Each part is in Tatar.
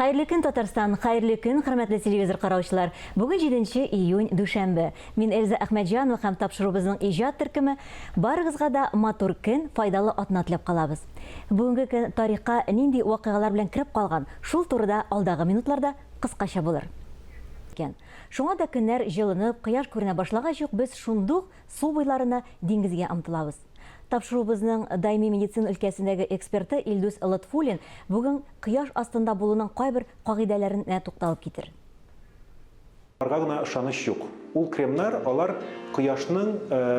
Хәерле көн, Татарстан! Хәерле көн, хөрмәтле телевизор караучылар! Бүген 7 июнь, дүшәмбе. Мин Эльза Әхмәтҗанова һәм тапшыруыбызның иҗат төркеме барыгызга да матур көн, файдалы атна теләп калабыз. Бүгенге көн тарихка нинди вакыйгалар белән кереп калган, шул турыда алдагы минутларда кыскача булыр. Икән. Шуңа да көннәр җылынып, кояш күренә башлагач ук без шундук су буйларына, диңгезгә омтылабыз. Тапшыруыбызның даими медицина өлкәсендәге эксперты Илдус Лотфуллин бүген кояш астында булуның кайбер кагыйдәләренә тукталып китер. Аларга гына ышаныч юк. Ул кремнар, алар кояшның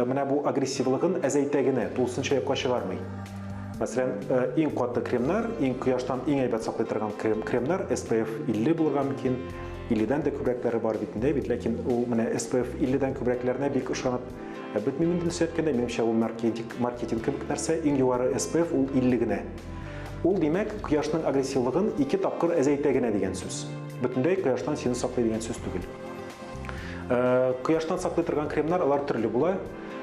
менә бу агрессивлыгын әзәйтә генә, тулысынча юкка чыгармый. Мәсәлән, иң каты кремнар, иң кояштан иң әйбәт саклый торган кремнар SPF 50 булырга мөмкин, 50 дән дә күбрәкләре бар бит инде, бит, ләкин ул менә SPF 50 дән күбрәкләренә бик ышанып Ә бетмим инде дөрес әйткәндә, минемчә ул маркетинг, маркетинг кебек нәрсә, иң югары SPF ул 50 генә. Ул димәк, кояшның агрессивлыгын ике тапкыр әзәйтә генә дигән сүз. Бөтенләй кояштан сине саклый дигән сүз түгел. Э, кояштан саклый торган кремнар алар төрле була.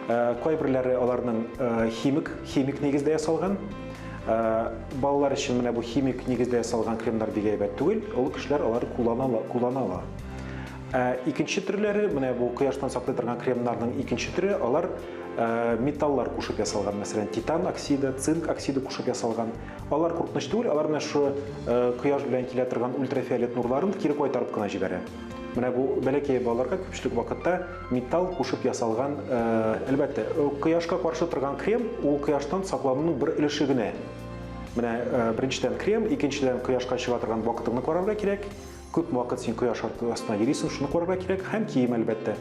Э, кайберләре аларның э, химик, химик нигездә ясалган. Балалар өчен менә бу химик нигездә ясалган кремнар бик әйбәт түгел. Олы кешеләр алар куллана ала, куллана ала. Ә икенче төрләре, менә бу кояштан саклый торган кремнарның икенче төре, алар э, металлар кушып ясалган, мәсәлән, титан оксиды, цинк оксиды кушып ясалган. Алар куркыныч түгел, алар менә шушы э, кояш белән килә торган ультрафиолет нурларын кире кайтарып кына җибәрә. Менә бу бәләкәй балаларга күпчелек вакытта металл кушып ясалган, э, әлбәттә, кояшка каршы торган крем ул кояштан саклануның бер өлеше генә. Менә беренчедән крем, икенчедән кояшка чыга торган вакытыңны карарга кирәк. Күп вакыт син кояш астына йөрисең, шуны карарга кирәк һәм кием, әлбәттә.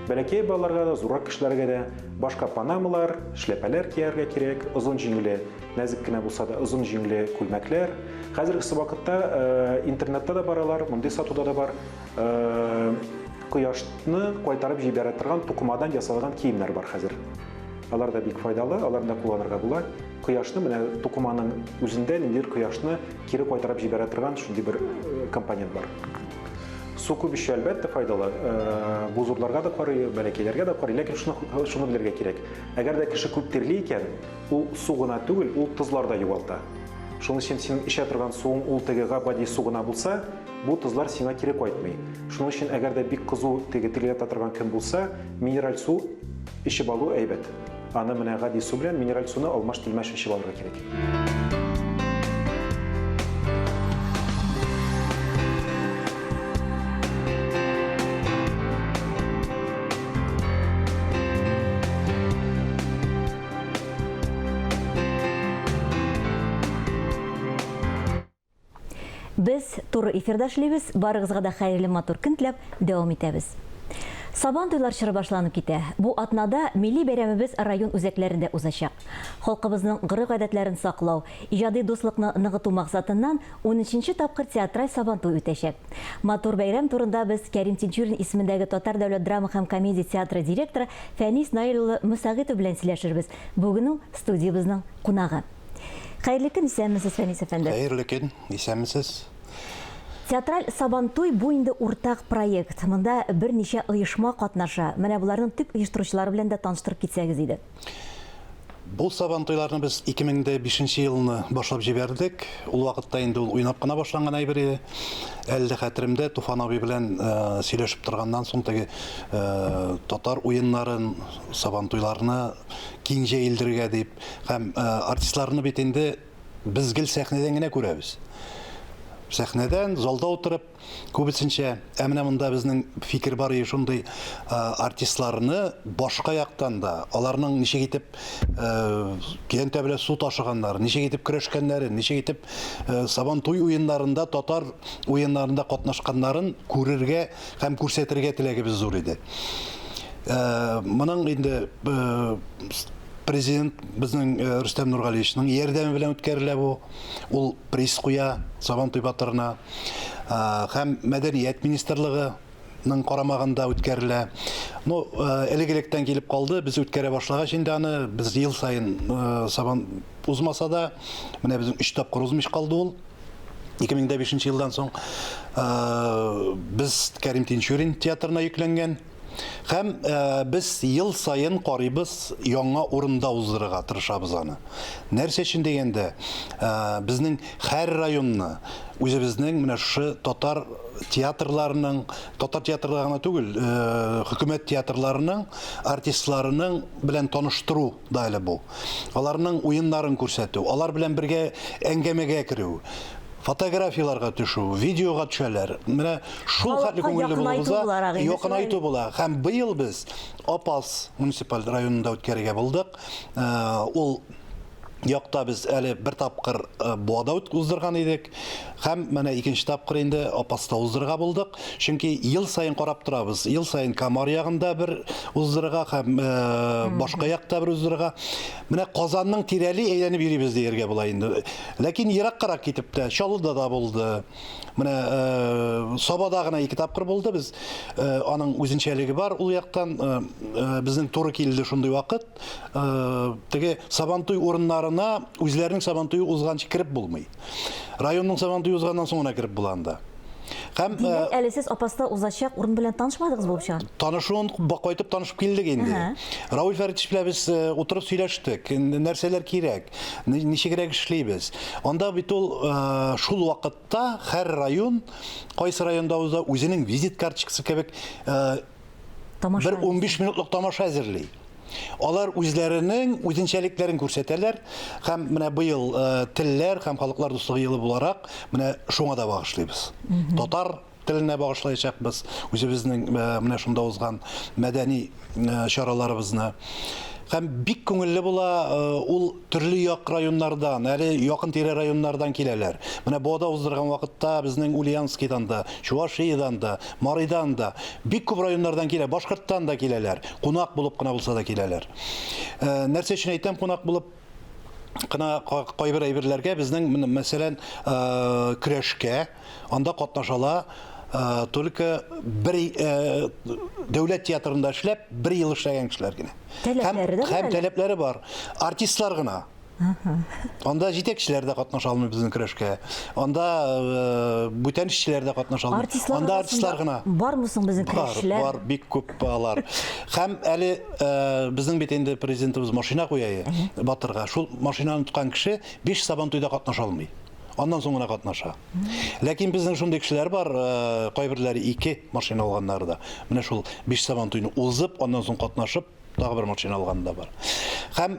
Бәләкәй балаларга да, зуррак кешеләргә дә башка панамалар, эшләпәләр кияргә кирәк, озын җиңле, нәзек кенә булса да озын җиңле күлмәкләр. Хәзергесе вакытта э, интернетта да бар алар, мондый сатуда да бар. Э, кояшны кайтарып җибәрә торган тукымадан ясалган киемнәр бар хәзер. Алар да бик файдалы, аларны да кулланырга була. Кояшны менә тукыманың үзендә ниндидер кояшны кире кайтарып җибәрә торган шундый бер э, компонент бар. Су күп эчү әлбәттә файдалы. Э, бу зурларга да карый, бәләкәйләргә дә карый, ләкин шуны шуны белергә кирәк. Әгәр дә кеше күп тирли икән, ул су гына түгел, ул тозлар да югалта. Шуның өчен син эчә торган суың ул теге гап-гади су гына булса, бу тозлар сиңа кире кайтмый. Шуның өчен әгәр дә бик кызу теге тирләтә торган көн булса, минераль су эчеп алу әйбәт. Аны менә гади су белән минераль суны алмаш-тилмәш эчеп алырга кирәк. Без туры эфирда эшлибез. Барыгызга да хәерле матур көн теләп дәвам итәбез. Сабан туйлар чоры башланып китә. Бу атнада милли бәйрәмебез район үзәкләрендә узачак. Халкыбызның гореф-гадәтләрен саклау, иҗади дуслыкны ныгыту максатыннан унөченче тапкыр театраль Сабантуй үтәчәк. Матур бәйрәм турында без Кәрим Тинчурин исемендәге Татар дәүләт драма һәм комедия театры директоры Фәнис Наил улы Мөсәгыйтов белән сөйләшербез. Бүген ул студиябезнең кунагы. Хәерле көн, исәнмесез, Фәнис әфәнде. Хәерле көн, исәнмесез. Театраль Сабантуй бу инде уртак проект. Монда берничә оешма катнаша. Менә боларның төп оештыручылары белән дә таныштырып китсәгез иде. Бу Сабантуйларны без 2005 елны башлап җибәрдек. Ул вакытта инде ул уйнап кына башланган әйбер иде. Әле дә хәтеремдә, Туфан абый белән э, сөйләшеп торганнан соң теге э, татар уеннарын, Сабантуйларны киң җәелдерергә дип Һәм э, артистларны бит инде без гел сәхнәдән генә күрәбез. Сәхнәдән, залда утырып, күбесенчә. Ә менә монда безнең фикер бар иде шундый э, артистларны башка яктан да, аларның ничек итеп э, көянтә белән су ташыганнар, ничек итеп көрәшкәннәрен, ничек итеп Сабан туй уеннарында, татар уеннарында катнашканнарын күрергә һәм күрсәтергә теләгебез зур иде. Моның инде Президент безнең э, Рөстәм Нургалиевичның ярдәме белән үткәрелә бу. Ул приз куя Сабантуй батырына. Э, һәм мәдәният министрлыгының карамагында үткәрелә. Ну, э, элек-электән килеп калды, без үткәрә башлагач инде аны, без ел саен Сабан узмаса да, менә безнең өч тапкыр узмыш калды ул. 2005 елдан соң без Кәрим Тинчурин театрына йөкләнгән. Һәм без ел саен карыйбыз, яңа урында уздырырга тырышабыз аны. Нәрсә өчен дигәндә, безнең һәр районны үзебезнең менә шушы татар театрларының, татар театрлары гына түгел, хөкүмәт театрларының артистларының белән таныштыру да әле бу. Аларның уеннарын күрсәтү, алар белән бергә әңгәмәгә керү, фотографияләргә төшү, видеога төшәләр. Менә шул хәтле күңелле булып уза, якынайту була. Һәм быел без Апас муниципаль районында үткәрергә булдык. Ул якта без әле бер тапкыр Буада уздырган идек. Һәм менә икенче тапкыр инде Апаста уздырырга булдык. Чөнки ел саен карап торабыз. Ел саен Камар ягында бер уздырырга һәм башка якта бер уздырырга. Менә Казанның тирәли әйләнеп йөрибез дияргә була инде. Ләкин ераккарак китеп тә, Чаллыда да булды. Менә Сабада гына ике тапкыр булды. Без аның үзенчәлеге бар ул яктан. Безнең туры килде шундый вакыт. Теге Сабантуй урыннарына үзләренең Сабантуе узганчы кереп булмый. Районның Сабантуе узганнан соң гына кереп була анда. Һәм Димәк, әле сез Апаста узачак урын белән танышмадыгыз булып чыга? Танышуын кайтып танышып килдек инде. Равил Фәритович белән без утырып сөйләштек. Нәрсәләр кирәк, ничегрәк эшлибез. Анда бит ул шул вакытта һәр район, кайсы районда уза, үзенең визит карточкасы кебек бер 15 минутлык тамаша әзерли. Алар үзләренең үзенчәлекләрен күрсәтәләр һәм менә быел телләр һәм халыклар дуслыгы елы буларак менә шуңа да багышлыйбыз. Татар теленә багышлаячакбыз үзебезнең менә шунда узган мәдәни чараларыбызны. Һәм бик күңелле була, ул төрле як районнардан, әле якын-тирә районнардан киләләр. Менә Буада уздырган вакытта безнең Ульяновскийдан да, Чувашиядән дә, Марыйдан да, бик күп районнардан килә, Башкорттан да киләләр. Кунак булып кына булса да киләләр. Нәрсә өчен әйтәм кунак булып кына кайбер әйберләргә безнең, мәсәлән, көрәшкә анда катнашала только бер дәүләт театрында эшләп, бер ел эшләгән кешеләр генә. Таләпләре дә бар. Һәм таләпләре бар. Артистлар гына. Анда җитәкчеләр дә катнаша алмый безнең көрәшкә. Анда бүтән эшчеләр дә катнаша алмый. Артистлар Анда артистлар гына. Бармы соң безнең көрәшчеләр? Бар, бар, бик күп алар. Һәм әле безнең бит инде президентыбыз машина куя Батырга. Шул машинаны тоткан кеше 5 Сабантуйда катнаша алмый. Аннан соң гына катнаша. Ләкин безнең шундый кешеләр бар, кайберләре ике машина алганнары да. Менә шул 5 Сабантуйны узып, аннан соң катнашып, тагы бер машина алганы да бар. Һәм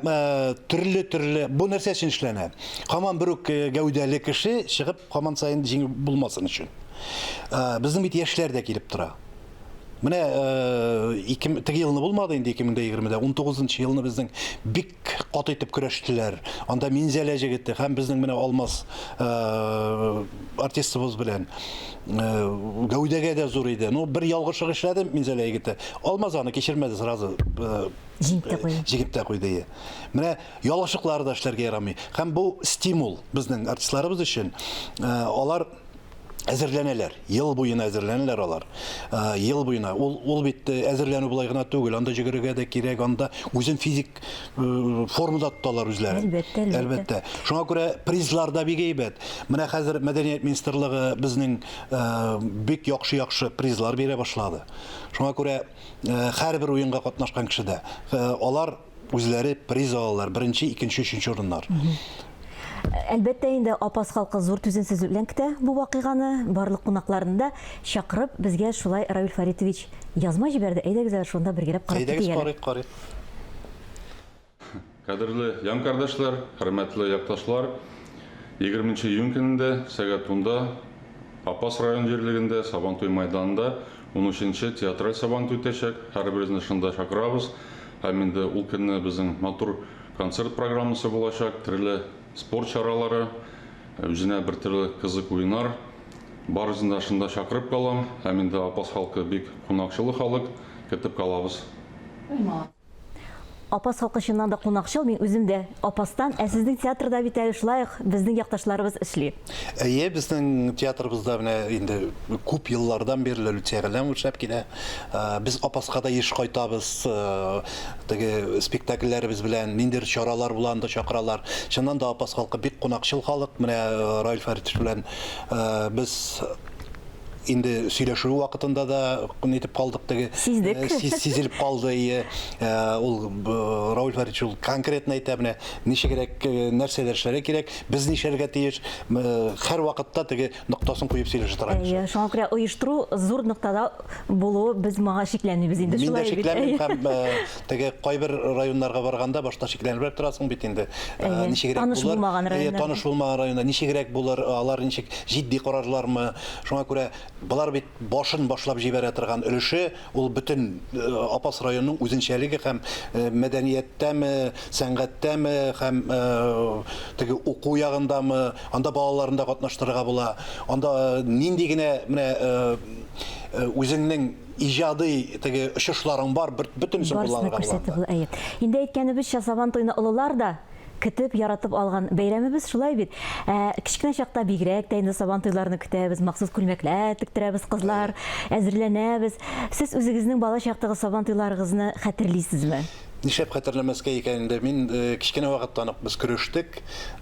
төрле-төрле, бу нәрсә өчен эшләнә? Һаман бер үк гәүдәле кеше чыгып, һаман саен җиңеп булмасын өчен. Безнең бит яшьләр дә килеп тора. Менә теге елны булмады инде 2020-дә, 19 елны безнең бик каты итеп көрәштеләр. Анда Минзәлә җегете һәм безнең менә Алмаз артистыбыз белән гәүдәгә дә зур иде. Ну, бер ялгышык эшләде Минзәлә егете. Алмаз аны кичермәде сразу. Җиңеп тә куйды. Җиңеп тә куйды. Менә ялгышыклары да эшләргә ярамый. Һәм бу стимул безнең артистларыбыз өчен. Алар әзерләнәләр. Ел буена әзерләнәләр алар. Ел буена. Ул, ул бит әзерләнү болай гына түгел. Анда йөгерергә дә кирәк, анда үзен физик формада тоталар үзләрен. Әлбәттә, әлбәттә. Әлбәттә. Шуңа күрә призлар да бик әйбәт. Менә хәзер Мәдәният министрлыгы безнең бик яхшы-яхшы призлар бирә башлады. Шуңа күрә һәрбер уенга катнашкан кеше дә алар үзләре приз алалар, беренче, икенче, өченче урыннар. Әлбәттә инде Апас халкы зур түземсезлек белән көтә бу вакыйганы. Барлык кунакларны да чакырып, безгә шулай Равил Фаритович язма җибәрде. Әйдәгез әле шунда бергәләп карап Әйдәгез китик әле. карыйк, карыйк. Кадерле ян кардәшләр, хөрмәтле якташлар, 20 нче июнь көнендә сәгать унда Апас район җирлегендә Сабантуй майданында унөченче театраль Сабантуй үтәчәк. Һәрберегезне шунда чакырабыз. Һәм инде ул көнне безнең матур концерт программасы булачак, төрле спорт чаралары, үзенә бер төрле кызык уеннар. Барыгызны да шунда чакырып калам. Һәм инде Апас халкы бик кунакчыл халык, көтеп калабыз. Апас халкы чыннан да кунакчыл, мин үзем дә Апастан. Ә сезнең театрда бит әле шулай ук безнең якташларыбыз эшли. Әйе, безнең театрыбызда менә инде күп еллардан бирле Люция Галләмова эшләп килә. Без Апаска да еш кайтабыз, теге спектакльләребез белән, ниндидер чаралар була, анда чакыралар. Чыннан да Апас халкы бик кунакчыл халык. Менә Раил Фәритович белән без Инде сөйләшү вакытында да нитеп калдык теге. Сиздек. Сизелеп калды. Ул Рауль Фәритович ул конкретно әйтә, менә ничегрәк нәрсәләр эшләргә кирәк, без нишләргә тиеш. Һәр вакытта теге ноктасын куеп сөйләшә торган кеше. Әйе, шуңа күрә оештыру зур ноктада булуы без моңа шикләнмибез инде. Мин дә шикләнмим һәм теге кайбер районнарга барганда башта шикләнебрәк торасың бит инде. Ничегрәк булыр? Таныш булмаган районнар. Таныш булмаган районда ничегрәк булыр, алар ничек җитди карарлармы? Шуңа күрә болар бит башын башлап җибәрә торган өлеше, ул бөтен Апас районының үзенчәлеге һәм мәдәнияттәме, сәнгатьтәме һәм теге уку ягындамы, анда балаларны да катнаштырырга була. Анда нинди генә менә үзеңнең иҗади теге очышларың бар, бөтенесен кулланырга була. Барысын күрсәтеп була, әйе. Инде әйткәнебезчә, Сабан туена олылар да көтеп, яратып алган бәйрәмебез, шулай бит? Ә кечкенә чакта бигрәк тә инде Сабан туйларны көтәбез, махсус күлмәкләр тектерәбез, кызлар, әзерләнәбез. Сез үзегезнең бала чактагы Сабан туйларыгызны хәтерлисезме? Нишләп хәтерләмәскә икән инде? Мин кечкенә вакыттан ук без көрәштек.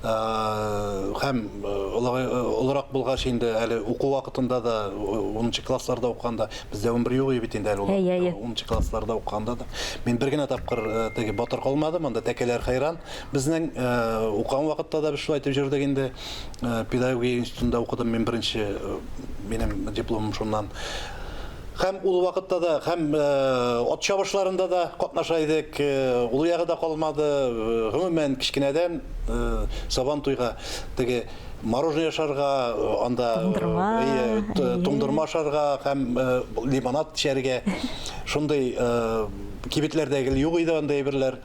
Һәм олырак булгач инде әле уку вакытында да, унынчы классларда укыганда, бездә 11 юк иде бит инде әле ул вакытта, унынчы классларда укыганда да. Мин бер генә тапкыр теге батыр калмадым, анда тәкәләр хәйран. Безнең укыган вакытта да без шулай итеп йөрдек инде. Педагогия институтында укыдым мин беренче, минем дипломым шуннан. Һәм ул вакытта да, һәм ат чабышларында да катнаша идек. Ул ягы да калмады. Гомумән, кечкенәдән Сабан туйга теге мороженое ашарга, анда туңдырма, туңдырма ашарга һәм лимонад эчәргә. Шундый кибетләрдә гел юк иде андый әйберләр.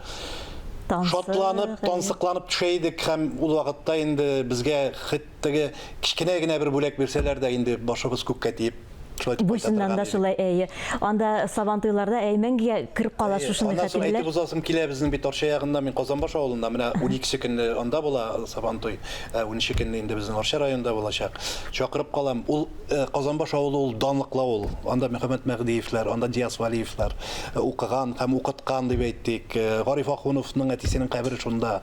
Шатланып, тансыкланып төшә идек һәм ул вакытта инде безгә хет теге кечкенә генә бер бүләк бирсәләр дә инде башыбыз күккә тиеп шулай итеп Бу кайта чыннан торган да идек. шулай, әйе. Анда Сабантуйларда әй мәңгегә кереп кала Әйе, шушындый аннан соң хатирәләр. әйтеп узасым килә, безнең бит Арча ягында, мин Казанбаш авылында, менә уникесе көнне анда була Сабантуй, ә унөче көнне инде безнең Арча районында булачак. Чакырып калам. Ул Казанбаш авылы ул данлыклы авыл. Анда Мөхәммәт Мәһдиевләр, анда Диас Вәлиевләр укыган һәм укыткан дип әйтик. Гариф Ахуновның әтисенең кабере шунда.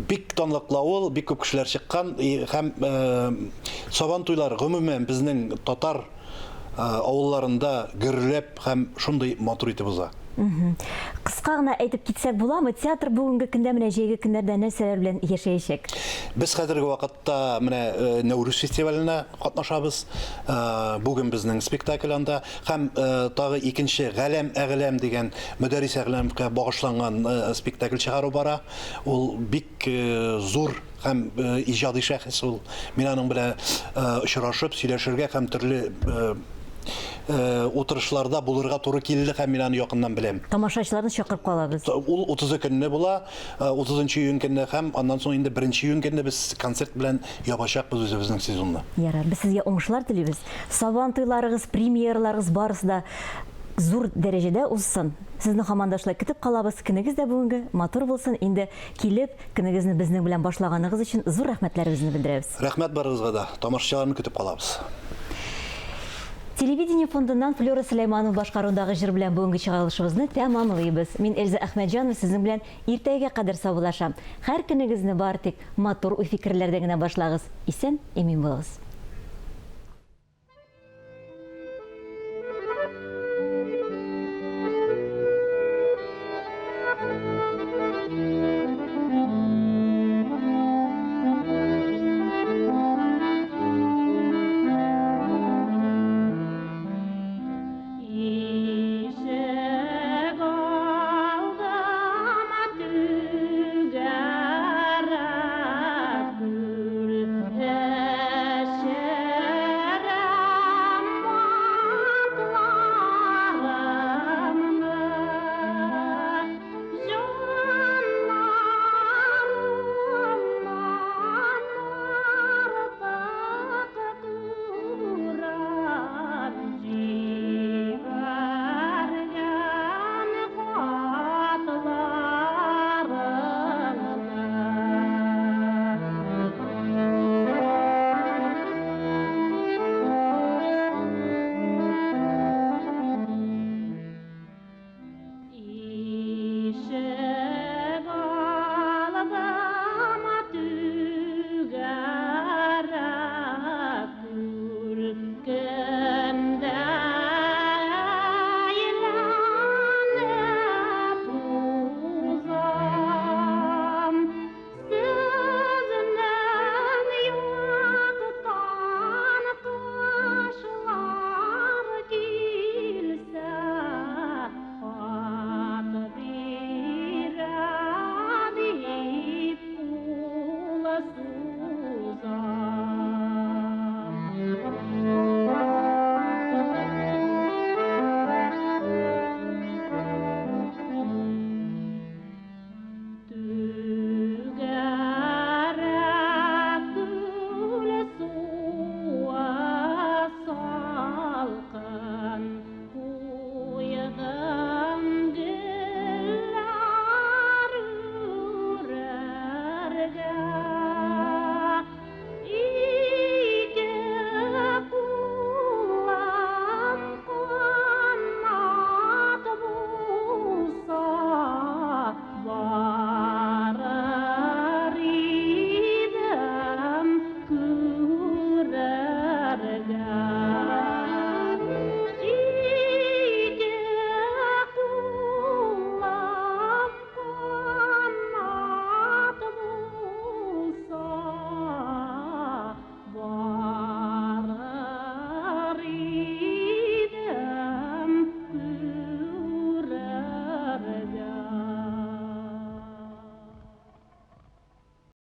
Бик данлыклы авыл, бик күп кешеләр чыккан һәм Сабан туйлары гомумән безнең татар авылларында гөрләп һәм шундый матур итеп уза. Кыска гына әйтеп китсәк буламы, театр бүгенге көндә менә җәйге көннәрдә нәрсәләр белән яшәячәк? Без хәзерге вакытта менә Нәүрүз фестиваленә катнашабыз. Бүген безнең спектакль анда һәм тагы икенче Галәм әгъләм дигән Мөдәррис Әгъләмовка багышланган спектакль чыгару бара. Ул бик зур Һәм иҗади шәхес ул. Мин аның белән очрашып, сөйләшергә һәм төрле утырышларда булырга туры килде һәм мин аны якыннан беләм. Тамашачыларны чакырып калабыз. Ул 30 көнне була, 30 июнь көнне һәм аннан соң инде 1 июнь көнне без концерт белән ябачакбыз үзебезнең сезонны. Ярар, без сезгә уңышлар телибез. Сабан туйларыгыз, премьераларыгыз барысы да зур дәрәҗәдә узсын. Сезне һаман да шулай көтеп калабыз. Көнегез дә бүгенге матур булсын. Инде килеп, Көнегезне безнең белән башлаганыгыз өчен зур рәхмәтләребезне белдерәбез. Рәхмәт барыгызга да. Тамашачыларны көтеп калабыз. Телевидение фондыннан Флюра Сөләйманова башкаруындагы җыр белән бүгенге чыгарылышыбызны тәмамлыйбыз. Мин Эльза Әхмәтҗанова сезнең белән иртәгә кадәр саубуллашам. Һәр көнегезне бары тик матур уй-фикерләрдән генә башлагыз. Исән, имин булыгыз.